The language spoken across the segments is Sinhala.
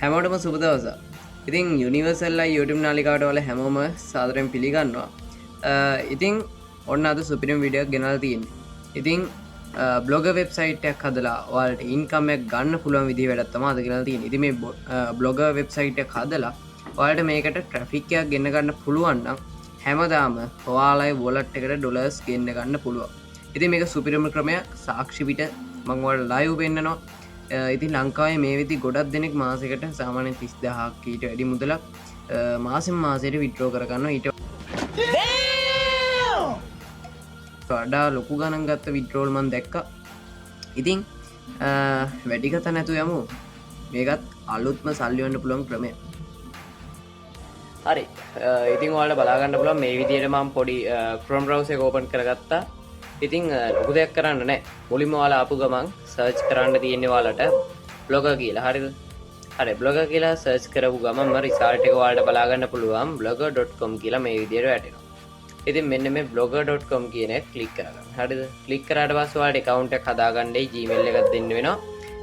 හැමෝටම සුබ දවසක්. ඉතින් යුනිවර්සල් ලයිව් YouTube නාලිකාවට ඔයාලා හැමෝම සාදරයෙන් පිළිගන්නවා. ඉතින් ඔන්න අද සුපිරිම වීඩියෝ එකක් ගෙනල්ලා තියෙන්නේ. ඉතින් බ්ලොගර් වෙබ්සයිට් එකක් හදලා ඔයාලට ඉන්කම් එකක් ගන්න පුළුවන් විදිහ වැඩක් තමයි අද ගෙනල්ලා තියෙන්නේ. ඉතින් මේ බ්ලොගර් වෙබ්සයිට් එකක් හදලා ඔයාලට මේකට ට්‍රැෆික් එකක් ගෙන්න ගන්න පුළුවන් නම් හැමදාම ඔයාලගේ වොලට් එකට ඩොලර්ස් ගෙන්න ගන්න පුළුවන්. ඉතින් මේක සුපිරිම ක්‍රමයක්. සාක්ෂි පිට මං ඔයාලට ලයිව් පෙන්නනවා. ඉතින් ලංකාවේ මේ වෙද්දි ගොඩක් දෙනෙක් මාසෙකට සාමාන්‍යයෙන් 30,000ක් ඊට වැඩි මුදලක් මාසෙන් මාසෙට විත්ඩ්‍රෝ කරගන්නවා. ඊට වඩා ලොකු ගණන් ගත්ත විත්ඩ්‍රෝල් මං දැක්කා. ඉතින් වැඩි කතා නැතුව යමු. මේකත් අලුත්ම සල්ලි වෙන්න පුළුවන් ක්‍රමයක්. හරි. ඉතින් ඔයාලට බලා ගන්න පුළුවන් මේ විදිහට මං පොඩි Chrome browser එක ඕපන් කරගත්තා. ඉතින් ලොකු දෙයක් කරන්න නෑ. මුලින්ම ඔයාලා ආපු ගමන් සර්ච් කරන්න තියෙන්නේ ඔයාලට බ්ලොගර් කියලා. හරිද? හරි, බ්ලොගර් කියලා සර්ච් කරපු ගමන්ම රිසල්ට් එක ඔයාලට බලා ගන්න පුළුවන් blogger.com කියලා මේ විදිහට වැටෙනවා. ඉතින් මෙන්න මේ blogger.com කියන එක ක්ලික් කරගන්න. හරිද? ක්ලික් කරාට පස්සේ ඔයාලට ඇකවුන්ට් එකක් හදාගන්න Gmail එකක් දෙන්න වෙනවා.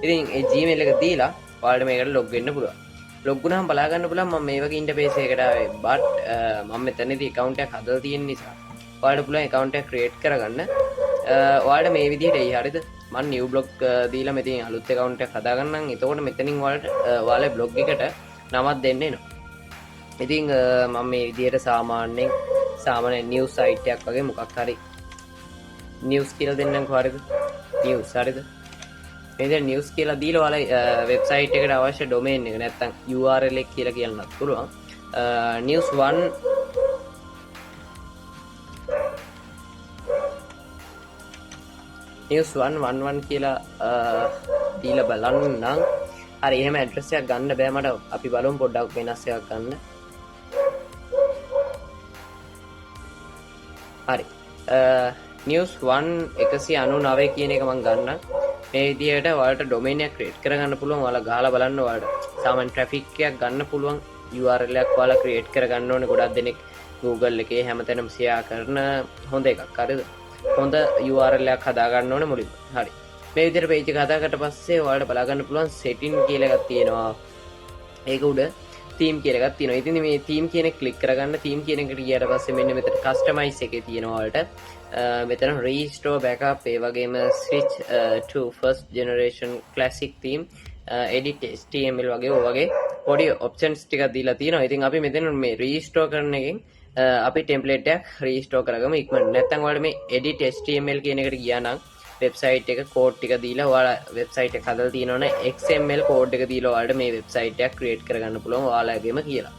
ඉතින් ඒ Gmail එක දීලා ඔයාලට මේකට ලොග් වෙන්න පුළුවන්. ලොග් වුණාම බලා ගන්න පුළුවන් මම මේ වගේ ඉන්ටර්ෆේස් එකකට ආවේ. බට් මම මෙතනදී ඇකවුන්ට් එකක් හදලා තියෙන නිසා ඔයාලට පුළුවන් ඇකවුන්ට් එකක් ක්‍රියේට් කරගන්න. ඔයාලට මේ විදිහට එයි. හරිද? මම නිව් බ්ලොග් දීලා මෙතන අලුත් ඇකවුන්ට් එකක් හදාගන්නම්. එතකොට මෙතනින් ඔයාලට ඔයාලගේ බ්ලොග් එකට නමක් දෙන්න එනවා. ඉතින් මම මේ විදිහට සාමාන්‍ය නිවුස් සයිට් එකක් වගේ මොකක් හරි නිවුස් කියලා දෙන්නම්කෝ. හරිද? නිවුස්. හරිද? මේ විදිහට නිවුස් කියලා දීලා ඔයාලා වෙබ්සයිට් එකට අවශ්‍ය ඩොමේන් එක නැත්තම් URL එක කියලා කියන්නත් පුළුවන්. නිවුස් 1 නිවුස් 111 කියලා දීලා බලන්න නම් හරි, එහෙම ඇඩ්‍රස් එකක් ගන්න බෑ මට. අපි බලමු පොඩ්ඩක් වෙනස් එකක් ගන්න. හරි, නිවුස් 1 199 කියන එක මං ගන්නම්. මේ විදිහට ඔයාලට ඩොමේන් එකක් ක්‍රියේට් කරගන්න පුළුවන්. ඔයාලා ගහලා බලන්න ඔයාලට සාමාන්‍ය ට්‍රැෆික් එකක් ගන්න පුළුවන් URL එකක් ඔයාලා ක්‍රියේට් කරගන්න ඕනේ. ගොඩක් දෙනෙක් Google එකේ හැමතැනම ෂෙයා කරන හොඳ එකක්. හරිද? හොඳ URL එකක් හදාගන්න ඕනේ මුලින්ම. හරි, මේ විදිහට පේජ් එක හදාගත්ත පස්සේ ඔයාලට බලා ගන්න පුළුවන් සෙටින් කියලා එකක් තියෙනවා. ඒක උඩ තීම් කියලා එකක් තියෙනවා. ඉතින් මේ තීම් කියන එක ක්ලික් කරගන්න. තීම් කියන එකට ගියාට පස්සේ මෙන්න මෙතන කස්ටමයිස් එකේ තියෙනවා ඔයාලට. මෙතන රීස්ටෝර් බෑකප්, ඒ වගේම switch to first generation classic theme, edit HTML වගේ ඔය වගේ පොඩි ඔප්ෂන්ස් ටිකක් දීලා තියෙනවා. ඉතින් අපි මෙතන මේ රීස්ටෝර් කරන එකෙන් අපි ටෙම්ප්ලේට් එකක් රීස්ටෝර් කරගමු ඉක්මනට. නැත්නම් ඔයාලට මේ edit HTML කියන එකට ගියා නම් වෙබ්සයිට් එක කෝඩ් ටික දීලා ඔයාලා වෙබ්සයිට් එක හදලා තියෙනවනේ XML code එක දීලා ඔයාලට මේ වෙබ්සයිට් එකක් ක්‍රියේට් කරගන්න පුළුවන් ඔයාලගේම කියලා.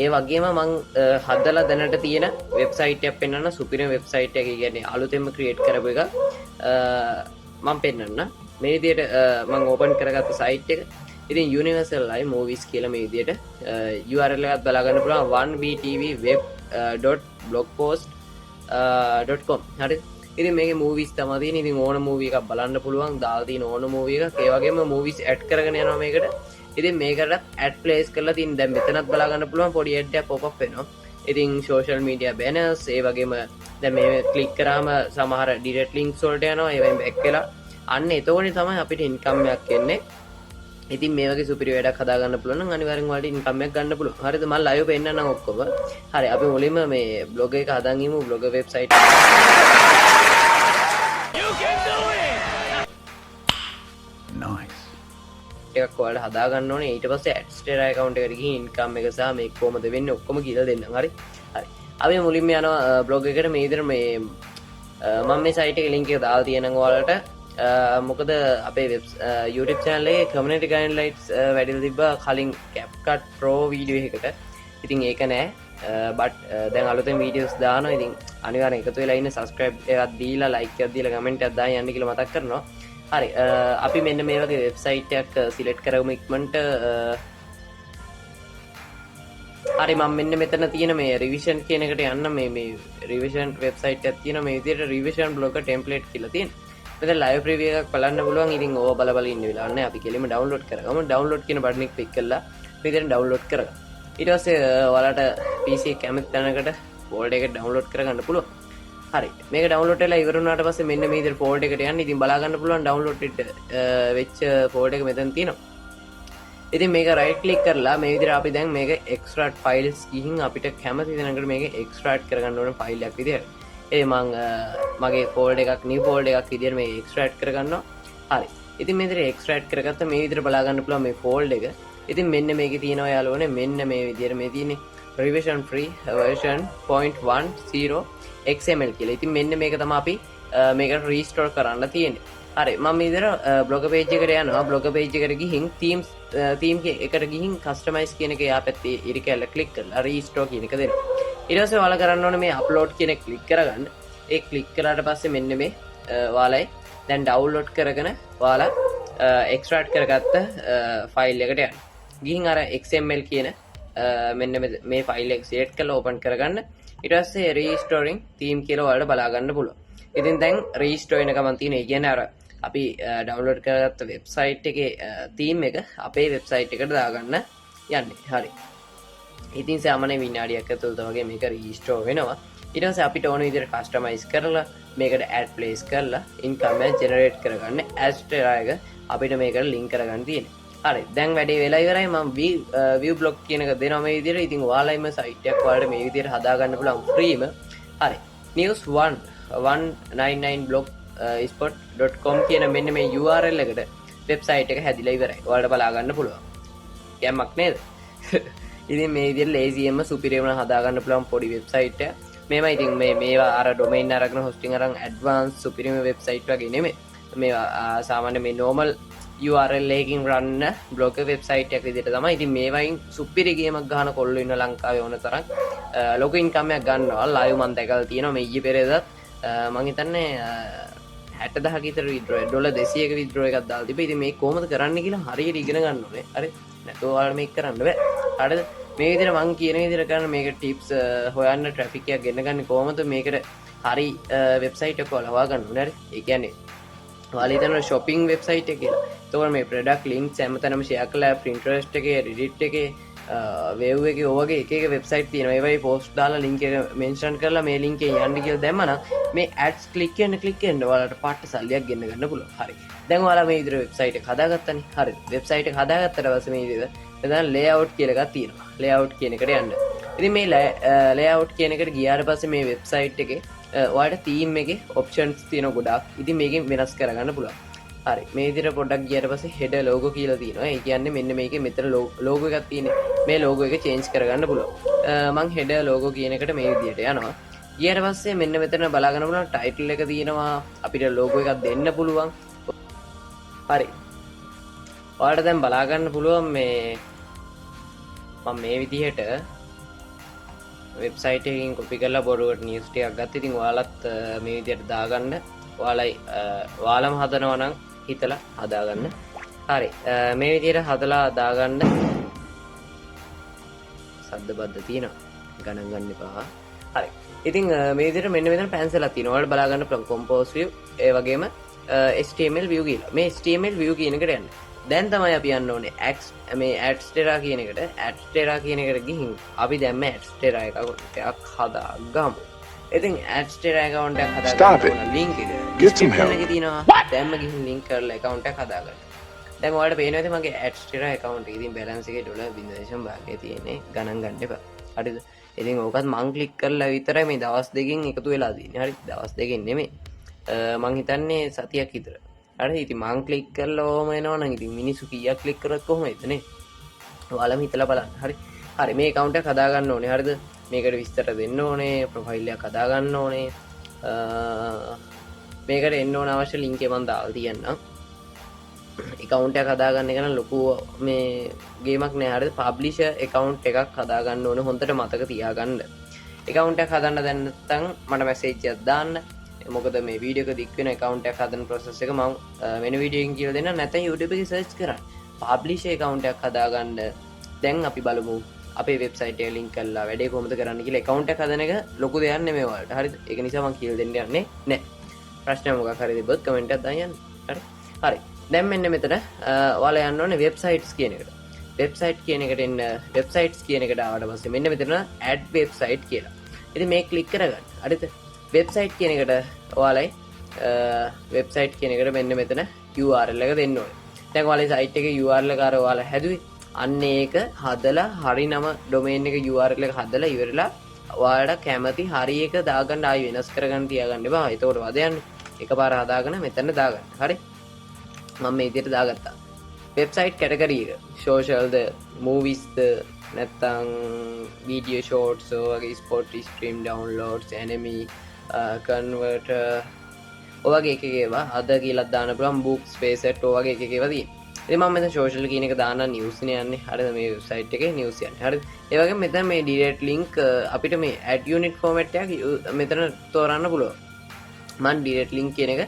ඒ වගේම මං හදලා දැනට තියෙන වෙබ්සයිට් එකක් පෙන්වන්න. සුපිරිම වෙබ්සයිට් එක, ඒ කියන්නේ අලුතෙන්ම ක්‍රියේට් කරපු එක මං පෙන්වන්න. මේ විදිහට මං ඕපන් කරගත්ත සයිට් එක. ඉතින් Universal Live Movies කියලා මේ විදිහට URL එකත් බලා ගන්න පුළුවන් one b t v web dot blogpost dot com. හරි. ඉතින් මේකේ මූවිස් තමයි තියෙන්නේ. ඉතින් ඕන මූවි එකක් බලන්න පුළුවන්. දාලා තියෙන ඕන මූවි එකක්. ඒ වගේම මූවිස් ඇඩ් කරගෙන යනවා මේකට. ඉතින් මේකටත් ඇඩ් ප්ලේස් කරලා තියෙන. දැන් මෙතනත් බලා ගන්න පුළුවන් පොඩි ඇඩ් එකක් පොප් අප් වෙනවා. ඉතින් සෝෂල් මීඩියා බැනර්ස්, ඒ වගේම දැන් මේ ක්ලික් කරාම සමහර ඩිරෙක්ට් ලින්ක්ස් වලට යනවා. ඒවෙන් බැක් වෙලා අන්න එතකොටනේ තමයි අපිට ඉන්කම් එකක් එන්නේ. ඉතින් මේ වගේ සුපිරි වැඩක් හදාගන්න පුළුවන් නම් අනිවාර්යෙන් ඔයාලට ඉන්කම් එකක් ගන්න පුළුවන්. හරිද? මම ලයිව් පෙන්නන්නම් ඔක්කොම. හරි, අපි මුලින්ම මේ බ්ලොග් එක හදන් ඉමු. Blog website You can do it! Nice. එකක් ඔයාලට හදාගන්න ඕනේ. ඊට පස්සේ Adsterra account එකට ගිහින් ඉන්කම් එක සහ මේ කොහොමද වෙන්නේ ඔක්කොම කියලා දෙන්නම්. හරි? හරි. අපි මුලින්ම යනවා බ්ලොග් එකට. මේ විදිහට මේ මම මේ සයිට් එකේ ලින්ක් එක දාලා තියෙනවා ඔයාලට. මොකද අපේ YouTube channel එකේ community guidelines වැඩිලා තිබ්බා කලින් CapCut Pro video එකකට. ඉතින් ඒක නෑ. බට් දැන් අලුතෙන් වීඩියෝස් දානවා. ඉතින් අනිවාර්යෙන් එකතු වෙලා ඉන්න, subscribe එකක් දීලා, like එකක් දීලා, comment එකක් දාලා යන්න කියලා මතක් කරනවා. හරි, අපි මෙන්න මේ වගේ වෙබ්සයිට් එකක් සිලෙක්ට් කරමු ඉක්මනට. හරි, මම මෙන්න මෙතන තියෙන මේ රිවිෂන් කියන එකට යන්න. මේ රිවිෂන් වෙබ්සයිට් එකක් තියෙනවා. මේ විදිහට රිවිෂන් බ්ලොගර් ටෙම්ප්ලේට් කියලා තියෙනවා. මෙතන ලයිව් ප්‍රිවිව් එකක් බලන්න පුළුවන්. ඉතින් ඕවා බල බල ඉන්න වෙලාවක් නෑ. අපි කෙලින්ම ඩවුන්ලෝඩ් කරගමු. ඩවුන්ලෝඩ් කියන බටන් එක ක්ලික් කරලා මේ විදිහට ඩවුන්ලෝඩ් කරගන්න. ඊට පස්සේ ඔයාලට PC එක කැමති තැනකට ෆෝල්ඩර් එක ඩවුන්ලෝඩ් කරගන්න පුළුවන්. හරි, මේක ඩවුන්ලෝඩ් වෙලා ඉවර වුණාට පස්සේ මෙන්න මේ විදිහට ෆෝල්ඩර් එකට යන්න. ඉතින් බලා ගන්න පුළුවන් ඩවුන්ලෝඩ් වෙච්ච ෆෝල්ඩර් එක මෙතන තියෙනවා. ඉතින් මේක රයිට් ක්ලික් කරලා මේ විදිහට අපි දැන් මේක එක්ස්ට්‍රැක්ට් ෆයිල්ස් ගිහින් අපිට කැමති තැනකට මේක එක්ස්ට්‍රැක්ට් කරගන්න ඕන ෆයිල් එකක් විදිහට. ඒ මං මගේ ෆෝල්ඩර් එකක්, නිව් ෆෝල්ඩර් එකක් විදිහට මේක එක්ස්ට්‍රැක්ට් කරගන්නවා. හරි. ඉතින් මේ විදිහට එක්ස්ට්‍රැක්ට් කරගත්ත මේ විදිහට බලා ගන්න පුළුවන් මේ ෆෝල්ඩර් එක. ඉතින් මෙන්න මේකේ තියෙනවා යාළුවනේ, මෙන්න මේ විදිහට මේ තියෙන්නේ revision free version 0.10 XML කියලා. ඉතින් මෙන්න මේක තමයි අපි මේකට රීස්ටෝර් කරන්න තියෙන්නේ. හරි, මම මේ විදිහට බ්ලොග් පේජ් එකට යනවා. බ්ලොග් පේජ් එකට ගිහින් themes theme එකට ගිහින් කස්ටමයිස් කියන එක එහා පැත්තේ ඉරි කැල්ල ක්ලික් කරලා රීස්ටෝර් කියන එක දෙනවා. ඊට පස්සේ ඔයාලා කරන්න ඕනේ මේ අප්ලෝඩ් කියන එක ක්ලික් කරගන්න. ඒ ක්ලික් කරාට පස්සේ මෙන්න මේ ඔයාලයි දැන් ඩවුන්ලෝඩ් කරගෙන ඔයාලා එක්ස්ට්‍රැක්ට් කරගත්ත ෆයිල් එකට යන්න. ගිහින් අර XML කියන මෙන්න මේ ෆයිල් එක සිලෙක්ට් කරලා ඕපන් කරගන්න. ඊට පස්සේ රීස්ටෝරින් තීම් කියලා ඔයාලට බලා ගන්න පුළුවන්. ඉතින් දැන් රීස්ටෝර් වෙන ගමන් තියෙන, ඒ කියන්නේ අර අපි ඩවුන්ලෝඩ් කරගත්ත වෙබ්සයිට් එකේ තීම් එක අපේ වෙබ්සයිට් එකට දාගන්න යන්නේ. හරි. ඉතින් සාමාන්‍ය විනාඩියක් ඇතුළත වගේ මේක රීස්ටෝර් වෙනවා. ඊට පස්සේ අපිට ඕන විදිහට කස්ටමයිස් කරලා මේකට ඇඩ් ප්ලේස් කරලා ඉන්කම් එක ජෙනරේට් කරගන්න ඇඩ්ස්ටෙරා එක අපිට මේකට ලින්ක් කරගන්න තියෙනවා. හරි, දැන් වැඩේ වෙලා ඉවරයි. මම view blog කියන එක දෙනවා මේ විදිහට. ඉතින් ඔයාලයිම සයිට් එකක් ඔයාලට මේ විදිහට හදාගන්න පුළුවන් ෆ්‍රීම. හරි, news 1 199 blog spot.com කියන මෙන්න මේ URL එකට වෙබ්සයිට් එක හැදිලා ඉවරයි. ඔයාලට බලා ගන්න පුළුවන්. ගැම්මක් නේද? ඉතින් මේ විදිහට ලේසියෙන්ම සුපිරියම හදාගන්න පුළුවන් පොඩි වෙබ්සයිට් එක. මේවා ඉතින් මේ මේවා අර ඩොමේන් අරගෙන හොස්ටිං අරන් ඇඩ්වාන්ස් සුපිරිම වෙබ්සයිට් වගේ නෙමෙයි. මේවා සාමාන්‍ය මේ නෝමල් URL එකකින් රන් බ්ලොග් වෙබ්සයිට් එකක් විදිහට තමයි. ඉතින් මේවයින් සුපිරි ගේමක් ගහන කොල්ලෝ ඉන්න ලංකාවේ ඕන තරම්. ලොකු ඉන්කම් එකක් ගන්නවා. ලයිව් මං දැකලා තියෙනවා මේ ඊයේ පෙරේදත්. මං හිතන්නේ 60,000ක විතර විත්ඩ්‍රෝ, ඩොලර් 200ක විත්ඩ්‍රෝ එකක් දාලා තිබ්බා. ඉතින් මේ කොහොමද කරන්න කියලා හරියට ඉගෙන ගන්න ඕනේ. හරි. නැතුව ඔයාලා මේක කරන්න බෑ. හරිද? මේ විදිහට මං කියන විදිහට කරන්න මේක ටිප්ස් හොයන්න, ට්‍රැෆික් එකක් ගෙන්න ගන්න කොහොමද, මේකට හරි වෙබ්සයිට් එක ඔයාලා හොයාගන්න ඕනේ. හරි. ඒ කියන්නේ ඔයාලා හිතනවා shopping website එක කියලා. එතකොට මේ ප්‍රොඩක්ට් ලින්ක්ස් හැමතැනම ෂෙයා කරලා Pinterest එකේ, Reddit එකේ, වෙව් එකේ ඔය වගේ එක එක වෙබ්සයිට් තියෙනවා. ඒ වගේ පෝස්ට් දාලා ලින්ක් එක මෙන්ෂන් කරලා මේ ලින්ක් එකෙන් යන්න කියලා දැම්මනම් මේ ඇඩ්ස් ක්ලික් කරන ක්ලික් කරන ඔයාලට පට්ට සල්ලියක් ගෙන්න ගන්න පුළුවන්. හරි. දැන් ඔයාලා මේ විදිහට වෙබ්සයිට් එක හදාගත්තනේ. හරි. වෙබ්සයිට් එක හදාගත්තට පස්සේ මේ විදිහට මෙතන ලේඅවුට් කියලා එකක් තියෙනවා. ලේඅවුට් කියන එකට යන්න. ඉතින් මේ ලේඅවුට් කියන එකට ගියාට පස්සේ මේ වෙබ්සයිට් එකේ ඔයාලට තීම් එකේ ඔප්ෂන්ස් තියෙන ගොඩක්. ඉතින් මේකෙන් වෙනස් කරගන්න පුළුවන්. හරි, මේ විදිහට පොඩ්ඩක් ගියාට පස්සේ හෙඩර් ලෝගෝ කියලා තියෙනවා. ඒ කියන්නේ මෙන්න මේකේ මෙතන ලෝගෝ එකක් තියෙන්නේ. මේ ලෝගෝ එක චේන්ජ් කරගන්න පුළුවන්. මං හෙඩර් ලෝගෝ කියන එකට මේ විදිහට යනවා. ගියාට පස්සේ මෙන්න මෙතන බලා ගන්න පුළුවන් ටයිටල් එක තියෙනවා. අපිට ලෝගෝ එකක් දෙන්න පුළුවන්. හරි. ඔයාලට දැන් බලා ගන්න පුළුවන් මේ මම මේ විදිහට වෙබ්සයිට් එකකින් කොපි කරලා බොරුවට නිවුස් ටිකක් ගත්තා. ඉතින් ඔයාලත් මේ විදිහට දාගන්න. ඔයාලයි ඔයාලම හදනවා නම් හිතලා හදාගන්න. හරි. මේ විදිහට හදලා දාගන්න. සද්ද බද්ද තියෙනවා. ගණන් ගන්න එපා. හරි. ඉතින් මේ විදිහට මෙන්න මෙතන පැන්සලක් තියෙනවා. ඔයාලට බලා ගන්න පුළුවන් කොම්පෝස් view, ඒ වගේම HTML view කියලා. මේ HTML view කියන එකට යන්න. දැන් තමයි අපි යන්න ඕනේ X මේ Adsterra කියන එකට. Adsterra කියන එකට ගිහින් අපි දැන් මේ Adsterra එකක් හදාගමු. ඉතින් Adsterra account එකක් හදාගන්න Stop it. ඕන link එක Get some description help. එකේ තියෙනවා. දැන්ම ගිහින් link කරලා account එකක් හදාගන්න. දැන් ඔයාලට පේනවා ඇති මගේ Adsterra account එකේ ඉතින් balance එකේ ඩොලර් 0.5 තියෙන්නේ. ගණන් ගන්න එපා. හරිද? ඉතින් ඕකත් මං ක්ලික් කරලා විතරයි මේ දවස් දෙකකින් එකතු වෙලා තියෙන්නේ. හරි, දවස් දෙකකින් නෙමෙයි. මං හිතන්නේ සතියක් විතර. හරි, ඉතින් මං ක්ලික් කරලා ඕම එනවා නම් ඉතින් මිනිස්සු කීයක් ක්ලික් කරත් කොහොමද නේ? ඔයාලම හිතලා බලන්න. හරි. හරි, මේ account එක හදාගන්න ඕනේ. හරිද? මේකට විස්තර දෙන්න ඕනේ, ප්‍රොෆයිල් එකක් හදාගන්න ඕනේ. මේකට එන්න ඕන අවශ්‍ය ලින්ක් එක මං දාලා තියන්නම්. එකවුන්ට් එකක් හදාගන්න එක නම් ලොකු මේ ගේමක් නෑ. හරිද? පබ්ලිෂර් එකවුන්ට් එකක් හදාගන්න ඕනේ, හොඳට මතක තියාගන්න. එකවුන්ට් එකක් හදන්න දැන් නැත්නම් මට මැසේජ් එකක් දාන්න. මොකද මේ වීඩියෝ එක දික් වෙන එකවුන්ට් එකක් හදන ප්‍රොසෙස් එක මම වෙන වීඩියෝ එකකින් කියලා දෙන්නම්. නැත්නම් YouTube එකේ සර්ච් කරන්න. පබ්ලිෂර් එකවුන්ට් එකක් හදාගන්න. දැන් අපි බලමු අපේ වෙබ්සයිට් එක ලින්ක් කරලා වැඩේ කොහොමද කරන්න කියලා. එකවුන්ට් එකක් හදන එක ලොකු දෙයක් නෙමෙයි ඔයාලට. හරිද? ඒක නිසා මම කියලා දෙන්න යන්නේ නෑ. ප්‍රශ්න මොකක් හරි තිබ්බොත් කමෙන්ට් එකක් දාන්න යන්න. හරි. හරි. දැන් මෙන්න මෙතන ඔයාලා යන්න ඕනේ වෙබ්සයිට්ස් කියන එකට. වෙබ්සයිට් කියන එකට එන්න. වෙබ්සයිට්ස් කියන එකට ආවට පස්සේ මෙන්න මෙතන ඇඩ් වෙබ්සයිට් කියලා. ඉතින් මේක ක්ලික් කරගන්න. හරිද? වෙබ්සයිට් කියන එකට ඔයාලයි වෙබ්සයිට් කියන එකට මෙන්න මෙතන URL එක දෙන්න ඕනේ. දැන් ඔයාලේ සයිට් එකේ URL එක අර ඔයාලා හැදුවේ. අන්න ඒක හදලා හරි නම ඩොමේන් එක URL එක හදලා ඉවරලා ඔයාලට කැමති හරි එක දාගන්න, ආයි වෙනස් කරගන්න තියාගන්න එපා. එතකොට වද යන්නේ. එකපාර හදාගෙන මෙතන දාගන්න. හරි. මම මේ විදිහට දාගත්තා. වෙබ්සයිට් කැටගරි එක සෝෂල්ද, මූවිස්ද, නැත්තම් වීඩියෝ ෂෝට්ස් ඔය වගේ ස්පොට් ස්ට්‍රීම් ඩවුන්ලෝඩ්ස්, ඇනිමි කන්වර්ටර් ඔය වගේ එක එක ඒවා අද කියලා දාන්න පුළුවන්, බුක්ස් ෆේසට් ඔය වගේ එක එක ඒවා තියෙනවා. ඉතින් මම මෙතන සෝෂල් කියන එක දාන්න නිවුස් නේ යන්නේ. හරිද? මේ වෙබ්සයිට් එකේ නිවුස් යන්නේ. හරිද? ඒ වගේම මෙතන මේ ඩිරෙක්ට් ලින්ක් අපිට මේ ඇඩ් යුනිට් ෆෝමැට් එකක් මෙතන තෝරන්න පුළුවන්. මම ඩිරෙක්ට් ලින්ක් කියන එක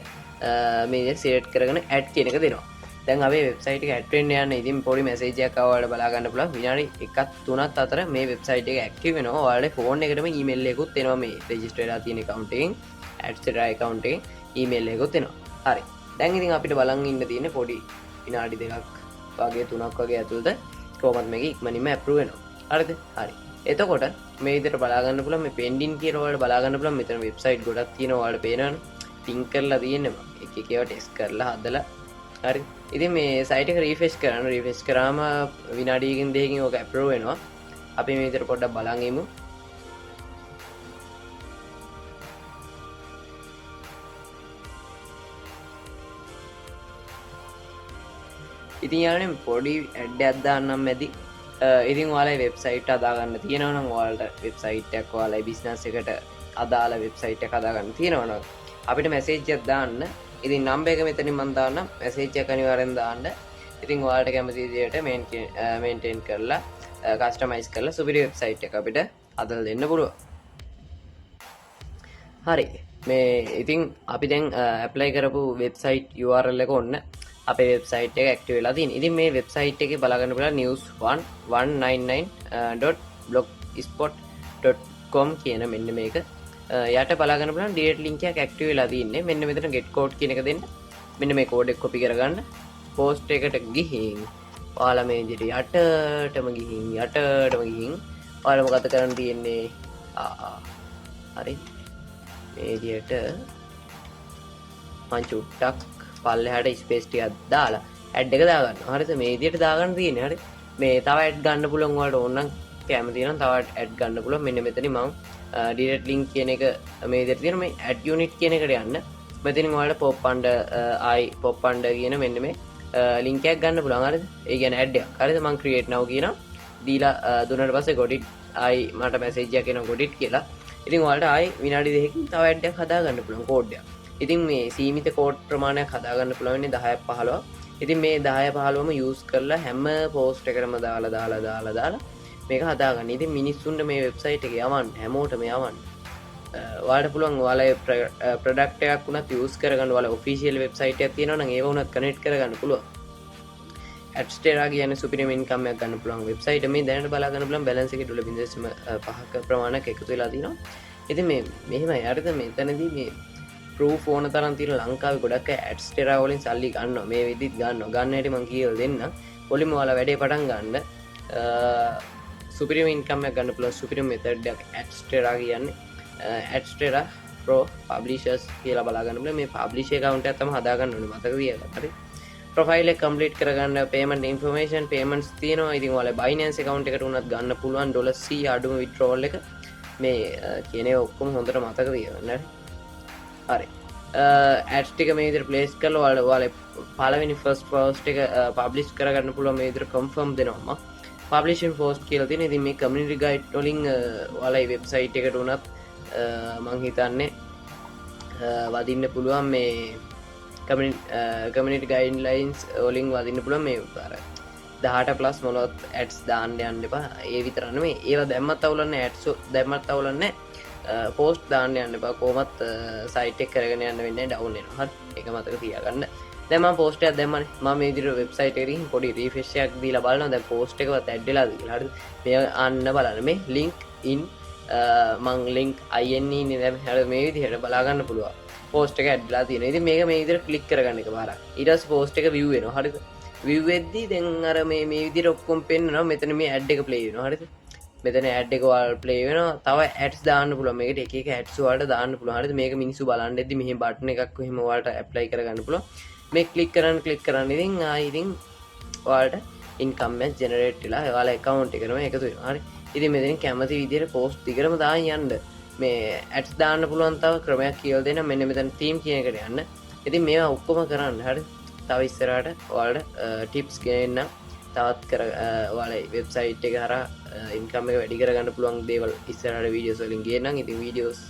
මේ විදිහට සිලෙක්ට් කරගෙන ඇඩ් කියන එක දෙනවා. දැන් අපේ වෙබ්සයිට් එක ඇඩ් වෙන්න යන්නේ. ඉතින් පොඩි මැසේජ් එකක් ආව ඔයාලට බලා ගන්න පුළුවන්. විනාඩි එකක් තුනක් අතර මේ වෙබ්සයිට් එක ඇක්ටිව් වෙනවා. ඔයාලගේ ෆෝන් එකටම ඊමේල් එකකුත් එනවා මේ රෙජිස්ටර් වෙලා තියෙන ඇකවුන්ට් එකෙන්, ඇඩ්සෙට්‍රා ඇකවුන්ට් එකෙන් ඊමේල් එකකුත් එනවා. හරි. දැන් ඉතින් අපිට බලන් ඉන්න තියෙන්නේ පොඩි විනාඩි දෙකක් වගේ තුනක් වගේ ඇතුළත කොහොමත් මේක ඉක්මනින්ම ඇප්‍රූව් වෙනවා. හරිද? හරි. එතකොට මේ විදිහට බලා ගන්න පුළුවන් මේ පෙන්ඩින් කියලා ඔයාලට බලා ගන්න පුළුවන්. මෙතන වෙබ්සයිට් ගොඩක් තියෙනවා ඔයාලට පේනවනේ. තින්ක් කරලා තියෙන්නේ මම. එක එක ඒවා ටෙස්ට් කරලා හදලා. හරි. ඉතින් මේ සයිට් එක රිෆ්‍රෙෂ් කරන්න. රිෆ්‍රෙෂ් කරාම විනාඩියකින් දෙකකින් ඕක ඇප්‍රූව් වෙනවා. අපි මේ විදිහට පොඩ්ඩක් බලන් ඉමු. ඉතින් යාළුවනේ පොඩි ඇඩ් එකක් දාන්නම් මැදි. ඉතින් ඔයාලගේ වෙබ්සයිට් හදාගන්න තියෙනවා නම් ඔයාලට වෙබ්සයිට් එකක් ඔයාලගේ බිස්නස් එකට අදාළ වෙබ්සයිට් එකක් හදාගන්න තියෙනවා නම් අපිට මැසේජ් එකක් දාන්න. ඉතින් නම්බර් එක මෙතනින් මම දාන්නම්. මැසේජ් එක අනිවාර්යෙන් දාන්න. ඉතින් ඔයාලට කැමති විදියට මේන්ටේන් කරලා කස්ටමයිස් කරලා සුපිරි වෙබ්සයිට් එක අපිට හදලා දෙන්න පුළුවන්. හරි. මේ ඉතින් අපි දැන් ඇප්ලයි කරපු වෙබ්සයිට් URL එක ඔන්න අපේ වෙබ්සයිට් එක ඇක්ටිව් වෙලා තියෙනවා. ඉතින් මේ වෙබ්සයිට් එකේ බලා ගන්න පුළුවන් news one one nine nine, dot blogspot dot com කියන මෙන්න මේක. යට බලා ගන්න පුළුවන් ඩිරෙක්ට් ලින්ක් එකක් ඇක්ටිව් වෙලා තියෙන්නේ. මෙන්න මෙතන get code කියන එක දෙන්න. මෙන්න මේ කෝඩ් එක කොපි කරගන්න. පෝස්ට් එකට ගිහින් ඔයාලා මේ විදිහට යටටම ගිහින් ඔයාලා මොකද කරන්න තියෙන්නේ? හරි. මේ විදිහට මං චුට්ටක් පල්ලෙහාට ස්පේස් ටිකක් දාලා ඇඩ් එක දාගන්න. හරිද? මේ විදිහට දාගන්න තියෙන්නේ. හරි. මේ තව ඇඩ් ගන්න පුළුවන් ඔයාලට ඕන නම් කැමති නම් තව ඇඩ් ගන්න පුළුවන්. මෙන්න මෙතනින් මං ඩිරෙක්ට් ලින්ක් කියන එක මේ විදිහට තියෙනවා. මේ ඇඩ් යුනිට් කියන එකට යන්න. මෙතනින් ඔයාලට පොප් අන්ඩර්, ආයි පොප් අන්ඩර් කියන මෙන්න මේ ලින්ක් එකක් ගන්න පුළුවන්. හරිද? ඒ කියන්නේ ඇඩ් එකක්. හරිද? මං ක්‍රියේට් නව් කියනවා. දීලා දුන්නාට පස්සේ got it ආයි මට මැසේජ් එකක් එනවා got it කියලා. ඉතින් ඔයාලට ආයි විනාඩි දෙකකින් තව ඇඩ් එකක් හදා ගන්න පුළුවන් කෝඩ් එකක්. ඉතින් මේ සීමිත කෝඩ් ප්‍රමාණයක් හදා ගන්න පුළුවන් වෙන්නේ 10ක් 15ක්. ඉතින් මේ 10 15ම යූස් කරලා හැම පෝස්ට් එකටම දාලා දාලා දාලා දාලා මේක හදාගන්න. ඉතින් මිනිස්සුන්ට මේ වෙබ්සයිට් එක යවන්න, හැමෝටම යවන්න. ඔයාලට පුළුවන් ඔයාලගේ ප්‍රොඩක්ට් එකක් වුණත් යූස් කරගන්න. ඔයාලගේ ඔෆිෂියල් වෙබ්සයිට් එකක් තියෙනවා නම් ඒව වුණත් කනෙක්ට් කරගන්න පුළුවන්. ඇඩ්ස්ටෙරා කියන්නේ සුපිරිම ඉන්කම් එකක් ගන්න පුළුවන් වෙබ්සයිට්. මේ දැනට බලා ගන්න පුළුවන් බැලන්ස් එකේ ඩොලර් බිංදුව දශම පහක ප්‍රමාණයක් එකතු වෙලා තිනවා. ඉතින් මේ මෙහෙමයි. හරිද? මෙතනදී මේ ප්‍රූෆ් ඕන තරම් තියෙන ලංකාවේ ගොඩක් අය ඇඩ්ස්ටෙරා වලින් සල්ලි ගන්නවා. මේ විදිහට ගන්නවා. ගන්න හැටි මං කියලා දෙන්නම්. පොලිම ඔයාලා වැඩේ පටන් ගන්න. සුපිරිම ඉන්කම් එකක් ගන්න පුළුවන් සුපිරිම මෙතඩ් එකක් ඇඩ්ස්ටෙරා කියන්නේ. ඇඩ්ස්ටෙරා ප්‍රෝ පබ්ලිෂර්ස් කියලා බලා ගන්න පුළුවන්. මේ පබ්ලිෂර් ඇකවුන්ට් එකක් තමයි හදා ගන්න ඕනේ. මතක තියාගන්න. හරි. ප්‍රොෆයිල් එක කම්ප්ලීට් කරගන්න පේමන්ට් ඉන්ෆර්මේෂන් පේමන්ට්ස් තියෙනවා. ඉතින් ඔයාලා Binance account එකට උනත් ගන්න පුළුවන් ඩොලර් 100 අඩුම විත්ඩ්‍රෝවල් එක. මේ කියන ඒවා ඔක්කොම හොඳට මතක තියාගන්න. හරි. හරි. ඇඩ්ස් ටික මේ විදිහට ප්ලේස් කරලා ඔයාලා පළවෙනි ෆස්ට් පෝස්ට් එක පබ්ලිෂ් කරගන්න පුළුවන්. මේ විදිහට කන්ෆර්ම් දෙනවා මම. පබ්ලිෂින් පෝස්ට් කියලා තියෙන. ඉතින් මේ කමියුනිටි ගයිඩ් වලින් ඔයාලා මේ වෙබ්සයිට් එකට උනත් මං හිතන්නේ වදින්න පුළුවන් මේ කමියුනිටි ගයිඩ්ලයින්ස් වලින් වදින්න පුළුවන් මේ අර 18 ප්ලස් මොනවත් ඇඩ්ස් දාන්න යන්න එපා. ඒ විතර නෙමෙයි. ඒවා දැම්මත් අවුලක් නෑ. ඇඩ්ස් දැම්මත් අවුලක් නෑ. පෝස්ට් දාන්න යන්න එපා. කොහොමත් සයිට් එක කරගෙන යන්න වෙන්නේ ඩවුන් වෙනවා. හරි. ඒක මතක තියාගන්න. දැන් මම පෝස්ට් එකක් දැම්මනේ. මම මේ විදිහට වෙබ්සයිට් එකට ගිහින් පොඩි රිෆ්‍රෙෂ් එකක් දීලා බලනවා. දැන් පෝස්ට් එකවත් ඇඩ් වෙලාද කියලා. හරිද? මේ අන්න බලන්න. මේ ලින්ක් ඉන් මං ලින්ක් INE නේ දැන්. හරිද? මේ විදිහට බලා ගන්න පුළුවන්. පෝස්ට් එක ඇඩ් වෙලා තියෙනවා. ඉතින් මේක මේ විදිහට ක්ලික් කරගන්න එකපාරක්. ඊට පස්සේ පෝස්ට් එක විව් වෙනවා. හරිද? විව් වෙද්දී දැන් අර මේ විදිහට ඔක්කොම පෙන්නනවා. මෙතන මේ ඇඩ් එක ප්ලේ වෙනවා. හරිද? මෙතන ඇඩ් එක ඔයාලට ප්ලේ වෙනවා. තව ඇඩ්ස් දාන්න පුළුවන්. මේකට එක එක ඇඩ්ස් ඔයාලට දාන්න පුළුවන්. හරිද? මේක මිනිස්සු බලන් ඉද්දි මෙහෙම බටන් එකක් එහෙම ඔයාලට ඇප්ලයි කරගන්න පුළුවන්. මේ ක්ලික් කරන්න ක්ලික් කරන්න ඉතින් ආයි ඉතින් ඔයාලට ඉන්කම් එක ජෙනරේට් වෙලා ඔයාලා ඇකවුන්ට් එකටම එකතු වෙනවා. හරි. ඉතින් මෙතනින් කැමති විදිහට පෝස්ට් දිගටම දාන් යන්න. මේ ඇඩ්ස් දාන්න පුළුවන් තව ක්‍රමයක් කියලා දෙන්න. මෙන්න මෙතන තීම් කියන එකට යන්න. ඉතින් මේවා ඔක්කොම කරන්න. හරි. තව ඉස්සරහට ඔයාලට ටිප්ස් ගේන්න. තවත් ඔයාලා වෙබ්සයිට් එක හරහා ඉන්කම් එක වැඩි කරගන්න පුළුවන් දේවල් ඉස්සරහට වීඩියෝස් වලින් ගේන්නම්. ඉතින් වීඩියෝස්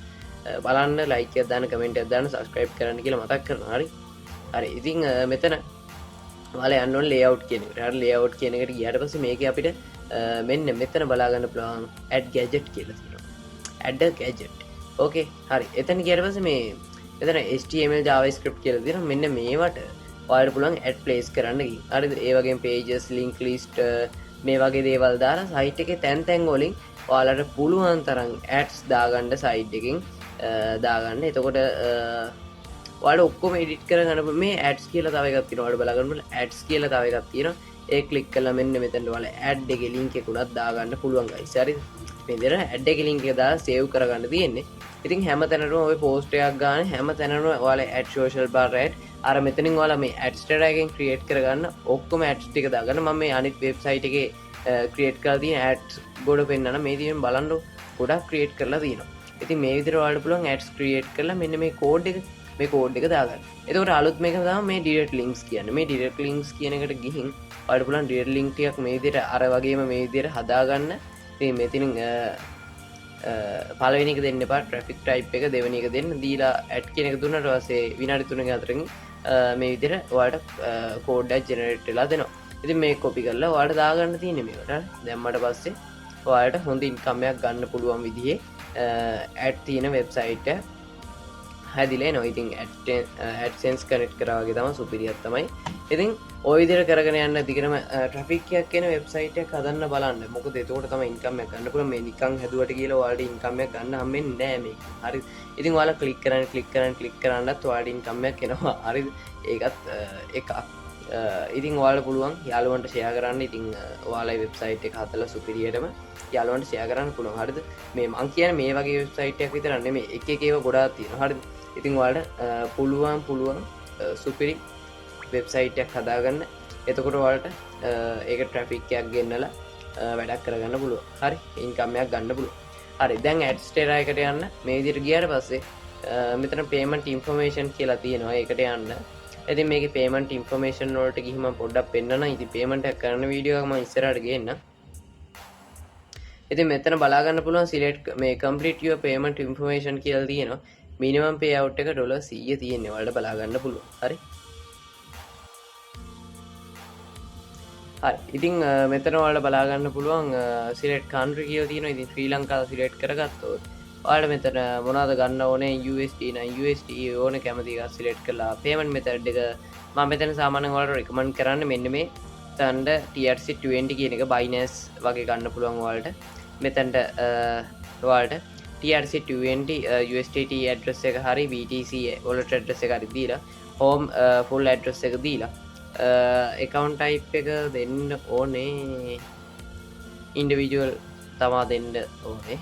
බලන්න, ලයික් එකක් දාන්න, කමෙන්ට් එකක් දාන්න, සබ්ස්ක්‍රයිබ් කරන්න කියලා මතක් කරනවා. හරි. හරි. ඉතින් මෙතන ඔයාලා යන්න ඕනේ ලේඅවුට් කියන එකට. හරි, ලේඅවුට් කියන එකට ගියාට පස්සේ මේකේ අපිට මෙන්න මෙතන බලා ගන්න පුළුවන් ඇඩ් ගැජට් කියලා තියෙනවා. Add a gadget. ඕකේ. හරි. එතන ගියාට පස්සේ මේ මෙතන HTML JavaScript කියලා තියෙනවා. මෙන්න මේවට ඔයාලට පුළුවන් ඇඩ් ප්ලේස් කරන්න ගිහින්. හරිද? ඒ වගේම pages, link list, මේ වගේ දේවල් දාලා සයිට් එකේ තැන් තැන් වලින් ඔයාලට පුළුවන් තරම් ඇඩ්ස් දාගන්න සයිට් එකෙන් දාගන්න. එතකොට ඔයාලට ඔක්කොම එඩිට් කරගන්න පුළුවන්. මේ ඇඩ්ස් කියලා තව එකක් තියෙනවා. ඔයාලට බලා ගන්න පුළුවන් ඇඩ්ස් කියලා තව එකක් තියෙනවා. ඒ ක්ලික් කළා මෙන්න මෙතනට ඔයාලා ඇඩ් එකේ ලින්ක් එක උනත් දාගන්න පුළුවන් ගයිස්. හරිද? මේ විදිහට ඇඩ් එකේ ලින්ක් එක දාලා සේව් කරගන්න තියෙන්නේ. ඉතින් හැම තැනටම ඔය පෝස්ට් එකක් ගන්න හැම තැනටම ඔයාලා ඇඩ් සෝෂල් බාර් ඇඩ් අර මෙතනින් ඔයාලා මේ ඇඩ්ස් ටැග් එකෙන් ක්‍රියේට් කරගන්න ඔක්කොම ඇඩ්ස් ටික දාගන්න. මම මේ අනිත් වෙබ්සයිට් එකේ ක්‍රියේට් කරලා තියෙන ඇඩ්ස් ගොඩ පෙන්නන. මේ තියෙන බලන්න ගොඩක් ක්‍රියේට් කරලා තියෙනවා. ඉතින් මේ විදිහට ඔයාලට පුළුවන් ඇඩ්ස් ක්‍රියේට් කරලා මෙන්න මේ කෝඩ් එක මේ කෝඩ් එක දාගන්න. එතකොට අලුත් මේක තමයි මේ ඩිරෙක්ට් ලින්ක්ස් කියන්නේ. මේ ඩිරෙක්ට් ලින්ක්ස් කියන එකට ගිහින් ඔයාලට පුළුවන් ඩිරෙක්ට් ලින්ක් ටිකක් මේ විදිහට අර වගේම මේ විදිහට හදාගන්න. ඉතින් මෙතනින් පළවෙනි එක දෙන්න එපා, ට්‍රැෆික් ටයිප් එක දෙවෙනි එක දෙන්න දීලා ඇඩ් කියන එක දුන්නාට පස්සේ විනාඩි 3 4කින් මේ විදිහට ඔයාලට කෝඩ් එකක් ජෙනරේට් වෙලා දෙනවා. ඉතින් මේ කොපි කරලා ඔයාලට දාගන්න තියෙන්නේ මේකට. හරි. දැම්මට පස්සේ ඔයාලට හොඳ ඉන්කම් එකක් ගන්න පුළුවන් විදිහේ ඇඩ් තියෙන වෙබ්සයිට් එක හැදිලා එනවා. ඉතින් ඇඩ්සෙන්ස් කනෙක්ට් කරා වගේ තමයි සුපිරියක් තමයි. ඉතින් ඔය විදිහට කරගෙන යන්න දිගටම ට්‍රැෆික් එකක් එන වෙබ්සයිට් එකක් හදන්න බලන්න. මොකද එතකොට තමයි ඉන්කම් එකක් ගන්න පුළුවන්. මේ නිකන් හැදුවට කියලා ඔයාලට ඉන්කම් එකක් ගන්න හම්බෙන්නේ නෑ මේක. හරි. ඉතින් ඔයාලා ක්ලික් කරන්න, ක්ලික් කරන්න, ක්ලික් කරන්නත් ඔයාලට ඉන්කම් එකක් එනවා. හරිද? ඒකත් එකක්. ඉතින් ඔයාලට පුළුවන් යාළුවන්ට ෂෙයා කරන්න. ඉතින් ඔයාලගේ වෙබ්සයිට් එක හදලා සුපිරියටම යාළුවන්ට ෂෙයා කරන්න පුළුවන්. හරිද? මේ මං කියන්නේ මේ වගේ වෙබ්සයිට් එකක් විතරක් නෙමෙයි, එක එක ඒවා ගොඩාක් තියෙනවා. හරිද? ඉතින් ඔයාලට පුළුවන් සුපිරි වෙබ්සයිට් එකක් හදාගන්න. එතකොට ඔයාලට ඒක ට්‍රැෆික් එකක් ගෙන්නලා වැඩක් කරගන්න පුළුවන්. හරි, ඉන්කම් එකක් ගන්න පුළුවන්. හරි, දැන් ඇඩ්ස් ටෙරා එකට යන්න. මේ විදිහට ගියාට පස්සේ මෙතන පේමන්ට් ඉන්ෆර්මේෂන් කියලා තියෙනවා. ඒකට යන්න. ඉතින් මේකේ පේමන්ට් ඉන්ෆර්මේෂන් වලට ගිහින් මම පොඩ්ඩක් පෙන්නනවා. ඉතින් පේමන්ට් එකක් කරන වීඩියෝ එකක් මම ඉස්සරහට ගේන්නම්. ඉතින් මෙතන බලා ගන්න පුළුවන් සිලෙක්ට් මේ කම්ප්ලීට් your payment information කියලා තියෙනවා. මිනිමම් පේ අවුට් එක ඩොලර් 100 තියෙන්නේ. ඔයාලට බලා ගන්න පුළුවන්. හරි. හරි. ඉතින් මෙතන ඔයාලට බලා ගන්න පුළුවන් සිලෙක්ට් කන්ට්‍රි කියලා තියෙනවා. ඉතින් ශ්‍රී ලංකාව සිලෙක්ට් කරගත්තොත් ඔයාලට මෙතන මොනවද ගන්න ඕනේ? USD නම් USD ඕන කැමති එකක් සිලෙක්ට් කරලා පේමන්ට් මෙතඩ් එක මම මෙතන සාමාන්‍යයෙන් ඔයාලට රෙකමන්ඩ් කරන්නේ මෙන්න මේ තණ්ඩ TRC20 කියන එක Binance වගේ ගන්න පුළුවන් ඔයාලට. මෙතනට ඔයාලට TRC20, USDT address එක හරි BTC wallet address එක හරි දීලා home full address එක දීලා account type එක දෙන්න ඕනේ, individual තමා දෙන්න ඕනේ,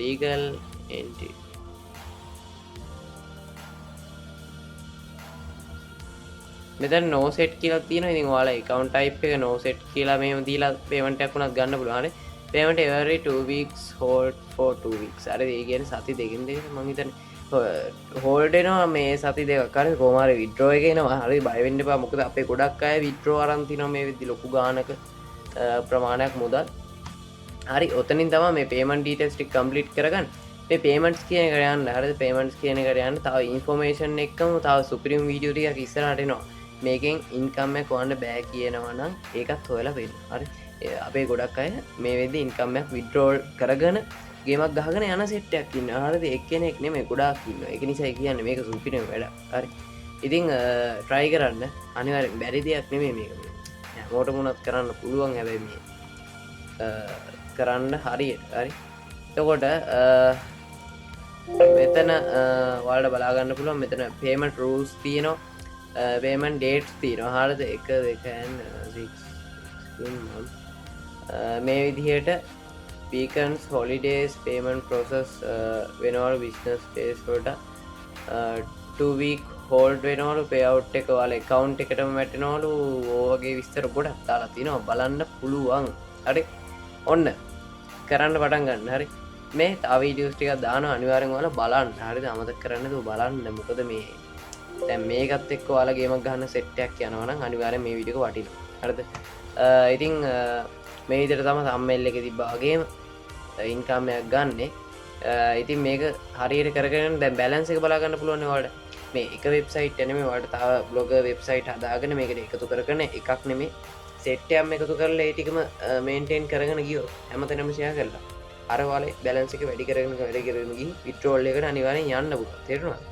legal entity මෙතන no set කියලා තියෙනවා. ඉතින් ඔයාලා account type එක no set කියලා මෙහෙම දීලා payment එකක් වුණත් ගන්න පුළුවන්. හරි. Payment every 2 weeks, hold for 2 weeks. හරි, ඒ කියන්නේ සති දෙකකින් දෙකට මං හිතන්නේ හෝල්ඩ් වෙනවා මේ සති දෙකක්. හරි, කොහොම හරි විත්ඩ්‍රෝ එක එනවා. හරි, බය වෙන්න එපා. මොකද අපේ ගොඩක් අය විත්ඩ්‍රෝ අරන් තිනවා මේ විදි ලොකු ගානක ප්‍රමාණයක් මුදල්. හරි, ඔතනින් තමයි මේ පේමන්ට් ඩීටේල්ස් ටික කම්ප්ලීට් කරගන්න. මේ පේමන්ට්ස් කියන එකට යන්න. හරිද? පේමන්ට්ස් කියන එකට යන්න. තව ඉන්ෆර්මේෂන් එක්කම තව සුපිරිම වීඩියෝ ටිකක් ඉස්සරහට එනවා. මේකෙන් ඉන්කම් එක හොයන්න බෑ කියනවා නම් ඒකත් හොයලා වෙන්න. හරි. අපේ ගොඩක් අය මේ වෙද්දි ඉන්කම් එකක් විත්ඩ්‍රෝල් කරගෙන ගේමක් ගහගෙන යන සෙට් එකක් ඉන්නවා. හරිද? එක්කෙනෙක් නෙමෙයි ගොඩාක් ඉන්නවා. ඒක නිසා කියන්නේ මේක සුපිරිම වැඩක්. හරි. ඉතින් ට්‍රයි කරන්න. අනිවාර්යෙන් බැරි දෙයක් නෙමෙයි මේක. හැමෝටම වුණත් කරන්න පුළුවන්. හැබැයි මේ කරන්න හරියට. හරි. එතකොට මෙතන ඔයාලට බලා ගන්න පුළුවන් මෙතන පේමන්ට් රූල්ස් තියෙනවා. පේමන්ට් ඩේට්ස් තියෙනවා. හරිද? 1 2 and 6 6 මේ විදිහට weekends, holidays, payment process වෙනවලු business days වලට 2 week හෝල්ඩ් වෙනවලු, පේ අවුට් එක ඔයාලා ඇකවුන්ට් එකටම වැටෙනවලු. ඕ වගේ විස්තර ගොඩක් දාලා තිනවා, බලන්න පුළුවන්. හරි, ඔන්න කරන්න පටන් ගන්න. හරි, මේ තව වීඩියෝස් ටිකක් දානවා, අනිවාර්යෙන් ඔයාලා බලන්න. හරිද? අමතක කරන්න නැතුව බලන්න. මොකද මේ දැන් මේකත් එක්ක ඔයාලා ගේමක් ගහන්න සෙට් එකක් යනවා නම් අනිවාර්යෙන් මේ වීඩියෝ එක වටිනවා. හරිද? ඉතින් මේ විදිහට තමයි තම්බ්නේල් එකේ තිබ්බා වගේම ඉන්කම් එකක් ගන්නෙ. ඉතින් මේක හරියට කරගෙන දැන් බැලන්ස් එක බලා ගන්න පුළුවන් ඔයාලට. මේ එක වෙබ්සයිට් එක නෙමෙයි, ඔයාලට තව බ්ලොගර් වෙබ්සයිට් හදාගෙන මේකට එකතු කරගෙන, එකක් නෙමෙයි සෙට් එකක්ම එකතු කරලා ඒ ටිකම මේන්ටේන් කරගෙන ගියොත්, හැමතැනම ෂෙයා කරලා අර ඔයාලේ බැලන්ස් එක වැඩි කරගෙන වැඩි කරගෙන ගිහින් විත්ඩ්‍රෝල් එකට අනිවාර්යෙන් යන්න පුළුවන්. තේරුණාද?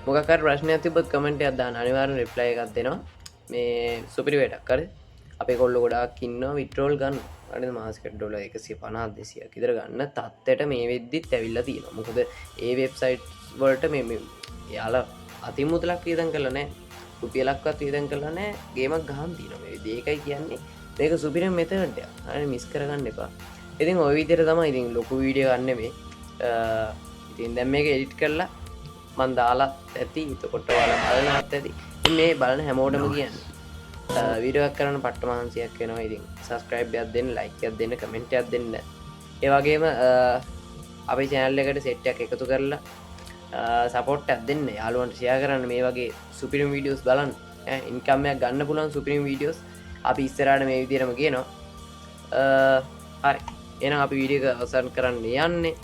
මොකක් හරි ප්‍රශ්නයක් තිබ්බොත් කමෙන්ට් එකක් දාන්න, අනිවාර්යෙන් රිප්ලයි එකක් දෙනවා. මේ සුපිරි වැඩක්. හරි, අපේ කොල්ලෝ ගොඩාක් ඉන්නවා විත්ඩ්‍රෝල් ගන්න. හරිද? මාසෙකට ඩොලර් 150 200ක් විතර ගන්න තත්ත්වයට මේ වෙද්දිත් ඇවිල්ලා තියෙනවා. මොකද ඒ වෙබ්සයිට් වලට මේ මේ එයාලා අතින් මුදලක් වියදම් කරලා නැහැ, රුපියලක්වත් වියදම් කරලා නැහැ, ගේමක් ගහන් තියෙනවා මේ විදිහේ. ඒකයි කියන්නේ මේක සුපිරිම මෙතඩ් එකක්. හරි, මිස් කරගන්න එපා. ඉතින් ඔය විදිහට තමයි. ඉතින් ලොකු වීඩියෝ ගන්න නෙමෙයි. ඉතින් දැන් මේක එඩිට් කරලා මං දාලා ඇති. එතකොට ඔයාලා බලනවත් ඇති. ඉතින් මේ බලන හැමෝටම කියන්නේ වීඩියෝ එකක් කරන්න පට්ට මහන්සියක් වෙනවා. ඉතින් සබ්ස්ක්‍රයිබ් එකක් දෙන්න, ලයික් එකක් දෙන්න, කමෙන්ට් එකක් දෙන්න. ඒ වගේම අපේ චැනල් එකට සෙට් එකක් එකතු කරලා සපෝට් එකක් දෙන්න, යාළුවන්ට ෂෙයා කරන්න. මේ වගේ සුපිරිම වීඩියෝස් බලන්න, ඉන්කම් එකක් ගන්න පුළුවන් සුපිරිම වීඩියෝස් අපි ඉස්සරහට මේ විදිහටම කියනවා. හරි, එහෙනම් අපි වීඩියෝ එක අවසන් කරන්න යන්නේ.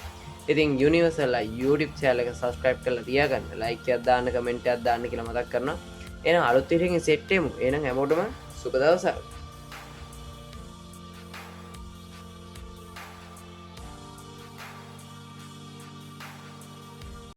ඉතින් යුනිවර්සල් YouTube channel එක සබ්ස්ක්‍රයිබ් කරලා තියාගන්න, ලයික් එකක් දාන්න, කමෙන්ට් එකක් දාන්න කියලා මතක් කරනවා. එහෙනම් අලුත් වීඩියෝ එකකින් සෙට් වෙමු. එහෙනම් හැමෝටම සුබ දවසක්.